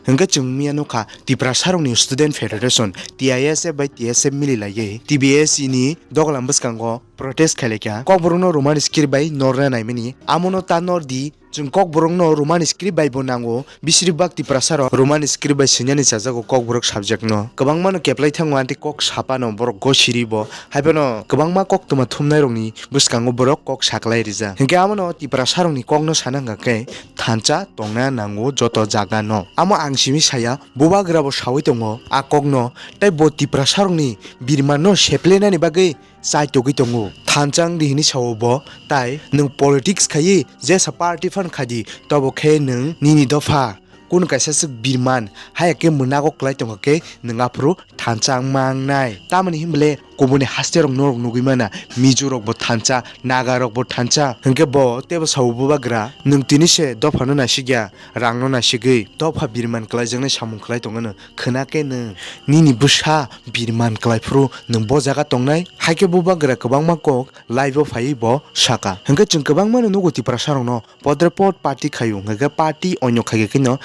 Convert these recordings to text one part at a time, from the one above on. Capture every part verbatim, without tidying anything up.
Hwnkhe chwng miya nukha Tiprasarokni Student Federation, T I S F bai T S F mililaiwi T B S E ni doglam bwskango protest khailaikha. Kokborokno Roman script bai norna naimani, amono ta nordi, chwng Kokborokno Roman script bai bo nango, bisribak Tiprasarok Roman script bai swinani chajago Kokborok subject no. Kwbangmano keplai thango, anti kok sapano borok gosiri bo, haiphano kwbangma koktwma thumnairokni bwskango borok kok saklai rijak. Hinkhe amono Tiprasarokni kokno sana hwnkha khe thansa tongna nango joto jaga no. Amo ang simi saya, bubagra bo sawi tongo a kokno, tei bo Tiprasarokni birmanno seplenani bagwi chaitogwi tongo. Thansa wngdi hini sao bo, tai nwng politics khaiwi jesa party phan khaidi, tobo khe nwng nini dopha kunu kaisa swk birman haya khe mwnago kwlai tongkha khe nwng aphuru thansa wngma wngnai. Tamoni hinbole kubuni haste rok norok nugwi mana, Mizo rok bo thansa, Naga rok bo thansa. Hinkhe bo teibo sao bubagra, nwng tini se dopha no nasikya, rang no nasigwi dopha birman kwlaijaknai samung kwlai tongano. Khwna khe nwng nini bwsa birman kwlai phuru nwng bo jaga tongnai? Haikhe bubagra kwbangma kok live o phaiwi bo saka. Hinkhe chwng kwbangmano nugo Tiprasa rokno podre pod party khaio, hwnkhe party onyo khaikhe kheno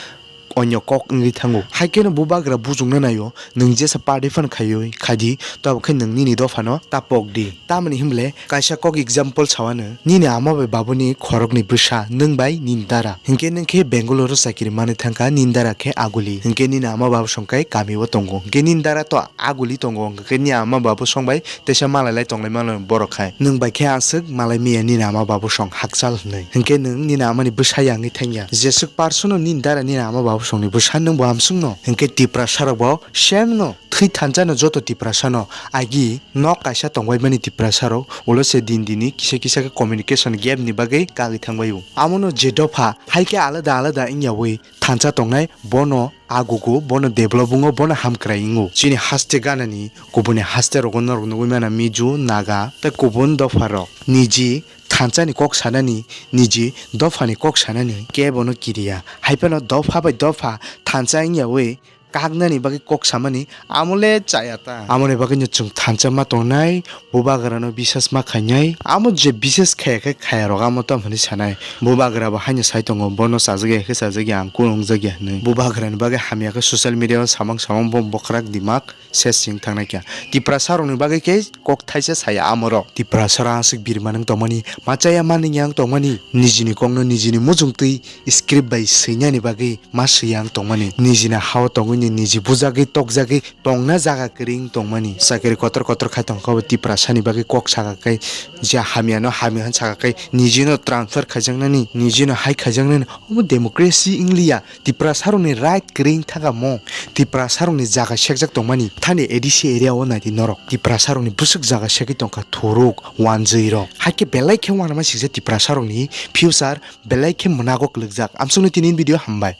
onyo kok wngwi thango. Haikheno bubagra bujongna naio, nwng jesa party phan khaiwi khaidi, tobo khe nwng nini dophano ta pokdi. Tamoni hinbole kaisa kok example sawano, nini ama bai babuni khoroknwi bwsa, nwng bai nini dara. Hinkhe nwng khe Bangalore o chakiri manwi thangkha, nini dara khe aguli. Hinkhe nini ama baba songkhai kami o tongo. Hinkhe nini dara to aguli tongo, hinkhe nini ama baba songbai teisa malai lai tonglai mano borok hai. Nwng bai khe aswk malai miya nini ama babu song hakchal hwnwi. Hinkhe nwng nini amani bwsa yangwi thangya. Jeswk person no nini dara nini ama babu songni bwsa nwng bo hamswk no. Hinkhe Tiprasa rok bo same no. Thwi thansa no joto Tiprasa no. Agi nok kaisa tongbai mani Tiprasa rok. Ulo se din dini kisa kisa khe communication gap ni bagwi kagwi thangbai o. Amo no je dopha hai khe alada alada wngya wi thansa tongnai, bono agugo, bono develop wngo, bono hamkrai wngo. Chini haste ganani kubuni haste rogo norok nugwi mano Mizo, Naga tei kubun dopha rok. Niji thansa ni kok sanani, niji dopha ni kok sanani kebo no kiriya. Haiphano dopha bai dopha thansa wngya wi kaknani bagwi kok samani amo le chaya ta. Amoni bagwi no chwng thansa ma tongnai, bubagra no bisas ma khainai. Amo je bisas khaya khe khaya rok amo tamo hinwi sanai. Bubagra bo haino sai tongo, bono chajakya khe chajakya, ang kunu wngjakya hinwi. Bubagra ni bagwi hamya khe social media o samang samang bo bokrak dimak ses sing thangnai kya. Tiprasa rok ni bagwi khe kok thaisa saya amo rok. Tiprasa rok aswk birma nwng tongmani, machaya manwi yang tongmani, nijini kokno nijini muchungtwi script bai swinani bagwi ma swi yang tongmani, nijini hao tongwi ni niji bujagwi tokjagwi tongna jaga kwrwi wng tongmani. Chakiri kotor kotor khai tongkha bo Tiprasani bagwi kok saka khe, je hamyano hamya hwn saka khe nijino transfer khaijaknani, nijino hai khaijaknani, omo democracy wngliya. Tiprasarokni right kwrwi wng thaka mo, Tiprasarokni jaga sekjak tongmani. Thani A D C area o naidi norok, Tiprasarokni bwswk jaga segwi tongkha thuruk, wanjwi rok. Haikhe belai khe uanama sikjak Tiprasarokni future belai khe mwnago kwlwkjak. Amsukni tini video hambai.